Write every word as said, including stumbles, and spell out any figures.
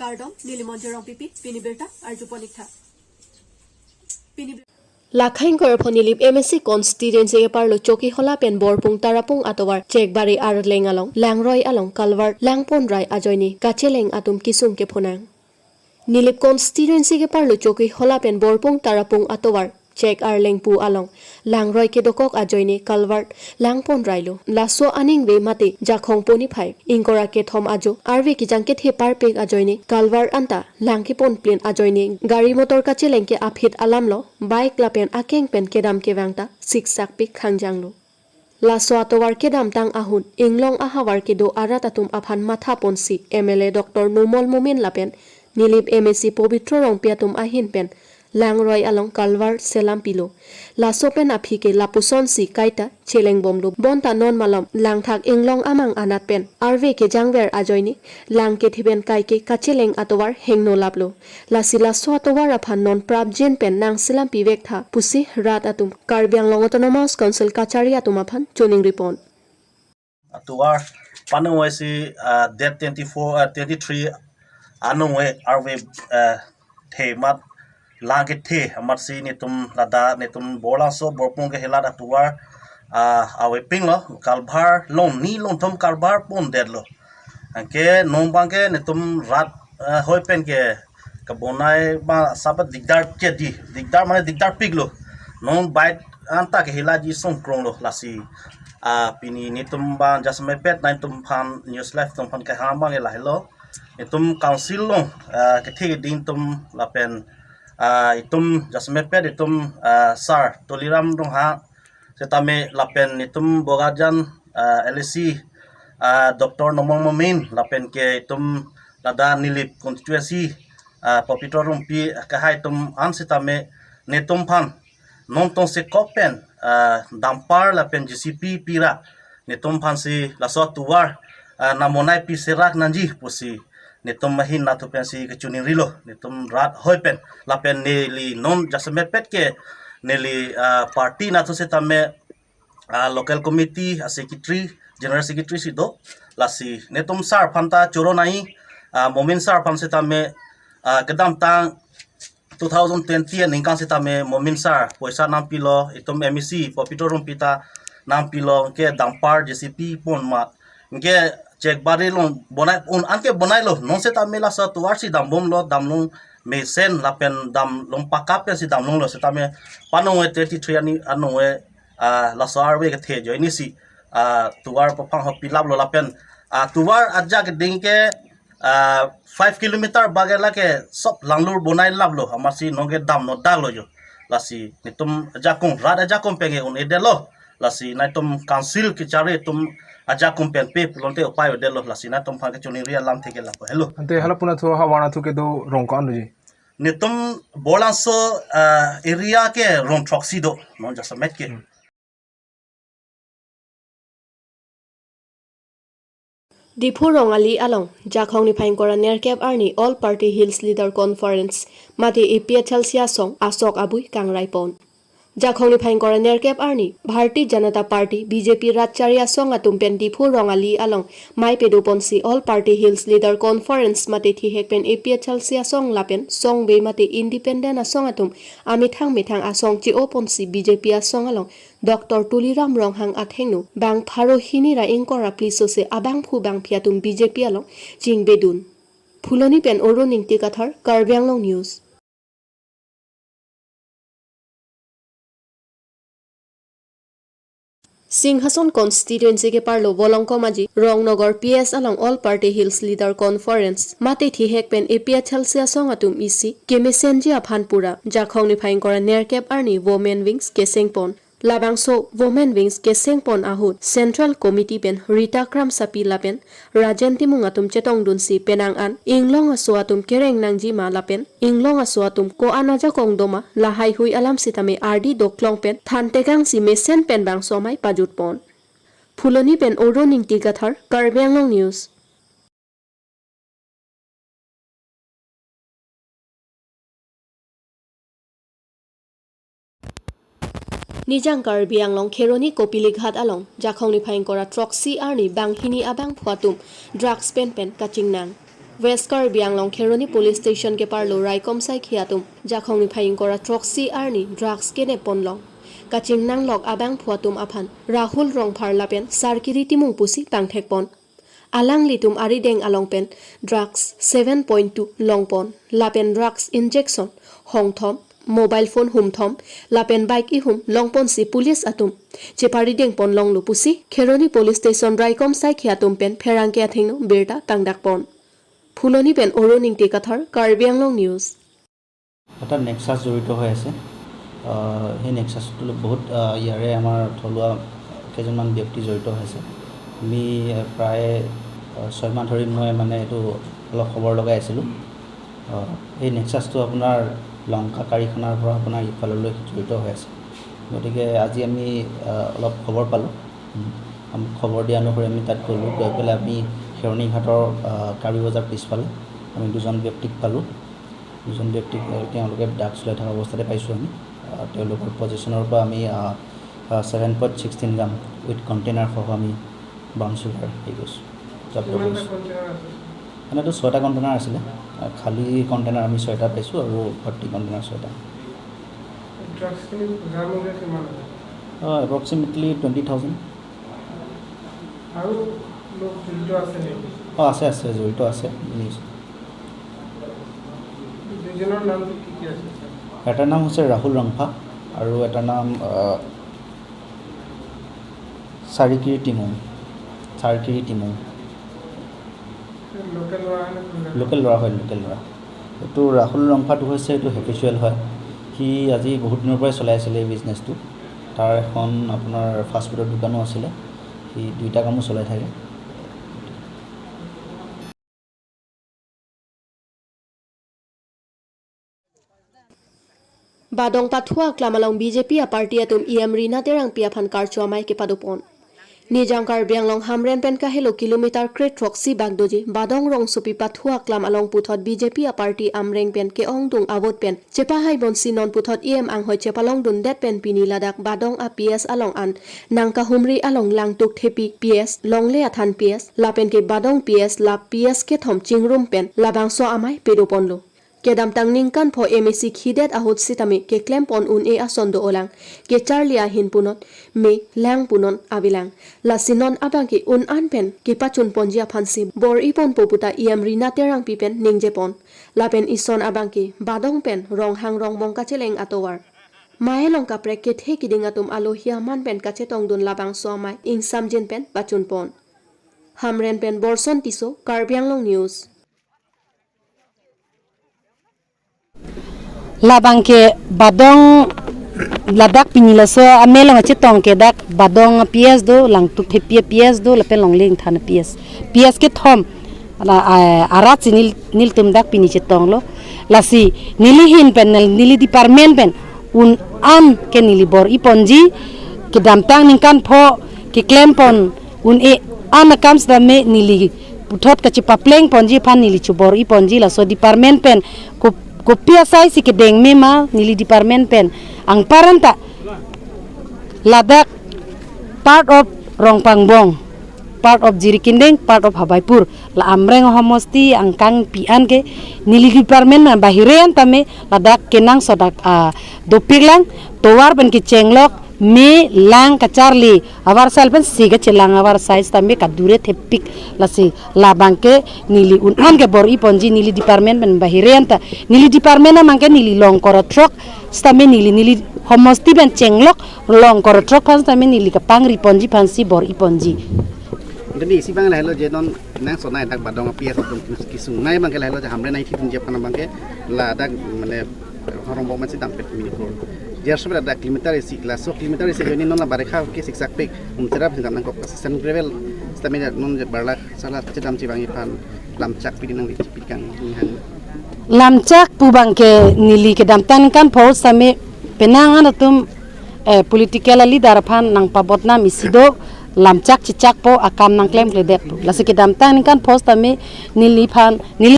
Kardom, neli Monjir Rongpipi, pini birta arjupon ik tha. Pini bir- Lakhaing korpho Nilip M A C constituency keparlo Chokihola pen Borpung Tarapung atovar Chekbari Arleng along, langroi along culvert langpon rai ajoine kacheleng atum kesung kephonang. Nilip constituency keparlo Chokihola pen Borpung Tarapung atovar Chek Arleng pu along, langroi kedokok ajoine culvert langpon railo. Laso aningve mate Jakhong po niphai ingkoi ra kethom ajo arve kejang kethe parpik ajoine culvert anta lang kepon plin ajoine gari motor kacheleng ke aphi alamlo, bike lapen akeng pen kedam kevang ta siksak pik khangjanglo. Laso atovar kedamtang ahut inglong ahavar kedo arat atum aphan matha ponsi M L A Doctor Numal Momin lapen Nilip M A C Pobitro Rongpi atum ahin pen langroi along culvert selam pilo. Laso pen aphi ke lapusonsi kaita cheleng bomlo. Bonta non malom langthak inglong amang anat pen arve kejangver ajoine lang kethe pen kaike kacheleng atovar hengno laplo. Lasi laso atovar aphan non prapjin pen nangselam pivek tha pusi rat atum Karbi Anglong Autonomous Council kachari atum aphan choningri pon. Atovar panung wesi, ah, date twenty-four, ah, twenty-three anung we arve, ah, the mat lang kethe amatsi netum ladak netum Borlangso Borpung kehelat atovar, ah, ave pinglo, culvert long ni longthom culvert pondetlo. Anke non abang ke netum rat, ah, hoi pen ke kebonai ba sabat dikdar ke di, dikdar mane dikdar piklo. Non bike anta kehelaji songkronglo lasi. Ah, pini netum abang jasemet pet netum aphan News Live atum aphan kehang abang lahelo. Netum council along, ah, kethe keding atum lapen, ah, itum jasemet pet itum, ah, Sir Tuliram Ronghang setame lapen itum Bokajan, ah, L A C, ah, Doctor Numal Momin lapen ke itum ladak Nilip constituency, ah, Pobitro Rongpi kehai atum an setame netum aphan non tongsekok pen, ah, dumper lapen J C B pira netum aphansi laso atovar, ah, nang bonai pi serak nangji pusi netum ahin nathu pensi kechoningrilo, netum rat hoi pen lapen neli non jasemet pet ke neli, ah, party nathu setame, ah, local committee, ah, secretary, general secretary si do. Lasi netum sir aphan ta choro nai, ah, Momin sir aphan setame, ah, kedamtang two thousand twenty aningkan setame Momin sir poisa nangpilo, itum M A C Pobitro Rongpi ta nangpilo, ke dumper J C B pon ma. Anke Chekbari along bonai un anke bonailo, non setame laso atovar si dambomlo, damlong mesen lapen damlong pakap si damlonglo setame panung we twenty-three ani anung we, ah, laso arve kethe ajoine si, ah, atovar paphang ho pilaplo lapen, ah, atovar ajak keding ke, ah, five kilometer bage lake sop langlur bonai laplo amatsi non ke damno daklo jo. Lasi netum ajakong rat ajakong pen ke un-edetlo. Lasi netum council kachari atum ajakong pen pe pulote upai odet lo, lasi netum aphan kechoningri alamthe ke lapu helo. Ante hala pu nathu havar nathu kedo rong ko-an doji? Netum Borlangso, ah, area ke rong throksi do, non jasemet ke. Hmm. Diphu Rongali along, Jakhong niphai ingkoi ra nerkep arni All Party Hills Leader Conference, mate A P H L C asong asok abui kangrai pon. Jakhong niphai ingkoi ra nerkep arni, Bharatiya Janata Party, B J P rat chari asong atum pen Diphu Rongali along, mai pedo ponsi All Party Hills Leader Conference mate thihek pen A P H L C asong lapen, songve mate independent asong atum, amethang methang asong che-o ponsi B J P asong along, Doctor Tuliram Ronghang athengno, bang pharo hini ra ingkoi ra phli sose abangphu bangphi atum B J P along chingvedun. Phuloni pen Arun Ingti Kathar, Karbi Anglong News. Singhason constituency keparlo Volongkom Aji, Rongnagar P S along All Party Hills Leader Conference, mate thihek pen A P H L C asong atum isi, kemesenji aphan pura, Jakhong niphai ingkoi ra nerkep arni Women Wings keseng pon. Labangso Women Wings keseng pon ahut Central Committee pen Rita Kramsapi lapen Rajen Timung atum chetongdunsi penang an inglong aso atum kereng nangji ma lapen inglong aso atum ko-an ajakong doma lahai hui alam sitame ardi doklong pen thantekangsi mesen pen bangso amei pajut pon. Phuloni pen Arun Ingti Kathar, Karbi Anglong News. Nijang Karbi Anglong Kheroni Kopilighat along, Jakhong niphai ingkoi ra throksi arni banghini abangphu atum drugs pen pen kachingnang. West Karbi Anglong Kheroni Police Station keparlo raikom saikhi atum Jakhong niphai ingkoi ra throksi arni drugs kenep ponlong kachingnanglok abangphu atum aphan Rahul Rongphar lapen Sarkiri Timung pusi pangthek pon. Alanglitum arideng along pen drugs seven point two long pon lapen drugs injection hongthom, mobile phone humthom lapen bike ihum long ponsi police atum cheparideng ponlonglo pusi Kheroni Police Station raikom saikhi atum pen pherangke athengno birta pangdak pon. Phuloni pen Arun Ingti Kathar, Karbi Anglong News. এটা নেক্সাছ জড়িত হৈ আছে। আহ, সেই নেক্সাছটো বহুত, আহ, ইয়াৰে আমাৰ থলুৱা কেইজনমান ব্যক্তি জড়িত হৈ আছে। আমি, আহ, প্ৰায়, আহ, ছয় মাহ ধৰি মই মানে এইটো অলপ খবৰ লগাই আছিলোঁ। আহ, এই নেক্সাছটো আপোনাৰ লংকা কাৰীখানাৰ পৰা আপোনাৰ ইফাললৈ জড়িত হৈ আছে। গতিকে আজি আমি, আহ, অলপ খবৰ পালোঁ। উম, আম-, খবৰ দিয়া অনুসৰি আমি তাত গ'লোঁ। গৈ পেলাই আমি খেৰণি ঘাটৰ, আহ, কাৰ্বি বজাৰ পিছফালে আমি দুজন ব্যক্তিক পালোঁ। দুজন ব্যক্তিক, আহ, তেওঁলোকে ড্ৰাগছ লৈ থকা অৱস্থাতে পাইছোঁ আমি। আহ, তেওঁলোকৰ পজিশ্যনৰ পৰা আমি, আহ, আহ, ছেভেন পইণ্ট ছিক্সটিন গ্ৰাম উইথ কণ্টেইনাৰ সহ আমি ব্ৰাউন চুগাৰ হেৰি কৰিছোঁ, জব্দ কৰিছোঁ। মানে এইটো ছয়টা কণ্টেইনাৰ আছিলে। আহ, খালী কণ্টেইনাৰ আমি ছয়টা পাইছোঁ আৰু ভৰ্তি কণ্টেইনাৰ ছয়টা। ড্ৰাগছখিনি বজাৰ মূল্য কিমান হ'ব? Approximately twenty thousand. আৰু লোক জড়িত আছে নেকি? অ, আছে, আছে, জড়িত আছে। শুনিছোঁ। দুজনৰ নামটো কি কি আছে, ছাৰ? এটাৰ নাম হৈছে ৰাহুল ৰংফা আৰু এটাৰ নাম, আহ, চাৰিকিৰি টিমুং, চাৰকিৰি টিমুং। লোকেল ল'ৰা নে কোন? লোকেল ল'ৰা হয়, লোকেল ল'ৰা। এইটো ৰাহুল ৰংফাটো হৈছে, এইটো হেবিচুৱেল হয়। সি আজি বহুত দিনৰ পৰাই চলাই আছিলে এই বিজনেছটো। তাৰ এখন আপোনাৰ ফাষ্ট ফুডৰ দোকানো আছিলে। সি দুইটা কামো চলাই থাকে। Badong Pathua Klam along B J P a party atum E M Rina Terangpi aphan karcho amei kepado pon. Nijang Karbi Anglong Hamren pen kahelo kilometer kre throksi bak doji Badong rongsopi Pathua Klam along puthot B J P a party amreng pen ke-ongdung a-vote pen chepahai bonsi non puthot E M anghoi chepalongdundet pen pini ladak Badong a P S along an Nangkahumri along Langtuk Thepi P S, Longle Athan P S lapen ke Badong P S la P S kethom chingrum pen labangso amei pado ponlo. Kedamtang ningkan pho M A C khidet ahut sitame keklem pon un-e ason do-olang, kecharli ahin punon, me lang punon avelang. Lasi non abangke un-an pen kepachun ponji aphansi bor-i ponpo puta E M Rina Terangpi pen ningje pon. Lapen ison abangke Badong pen Ronghang Rongbong kacheleng atovar. Mei along kaprek kethe kiding atum alohi aman pen kachetongdun labangso amei ingsamjin pen pachun pon. Hamren pen Borson Tisso, Karbi Anglong News. Labangke Badong ladak pini laso amei along kachetong ke dak Badong P S do, Langtuk Thepi P S do, lapen Longle Athan P S. P S kethom la, ah, arat si neli, nelitum dak pini chetonglo. Lasi neli ahin pen, neli department pen un-an ke neli bor-i ponji, kedamtang ningkan pho keklem pon un-e an akam sitame neli puthot kachepapleng ponji aphan neli chobor-i ponji, laso department pen ko-, kopi asai si kedeng me ma neli department pen. Anparta ladak part of Rongpangbong, part of Jirikindeng, part of Habaipur, la Amreng homosti angkang pi an ke neli department pen bahire an tame ladak kenangsot dak, ah, dopiklang, tovar pen kechenglok, me lang kacharli avarsai pensi kachelang avarsai sitame kadure thepik. Lasi labangke neli un-an ke bor-i ponji, neli department pen bahire an ta, neli department amang ke neli Longkor throk sitame neli, neli homosti pen chenglok Longkor throk aphan sitame neli kapangri ponji aphansi bor-i ponji. Jadi isi abang lahelo je non nang sonai dak Badong P S atum kesungnei abangke lahelo je Hamren aithidunji aphan abangke ladak mane Rongpangbong si dampet mini ko. Jer sobe dak kilometer isi, laso kilometer isi joni non la barekha ke siksak pek, um, terap sing nangkok assistant gravel sitame non je barlak sala chedamji abang iphan lamchak pidi nangri, pidi kang ninghang. Lamchak pu abangke neli kedamtang ningkan pho sitame penang an atum, eh, political leader aphan nangpabodnam isi do, lamchak chechakpo, akam nangklemkledet pu. Lasi kedamtang ningkan pho sitame neliphan, neli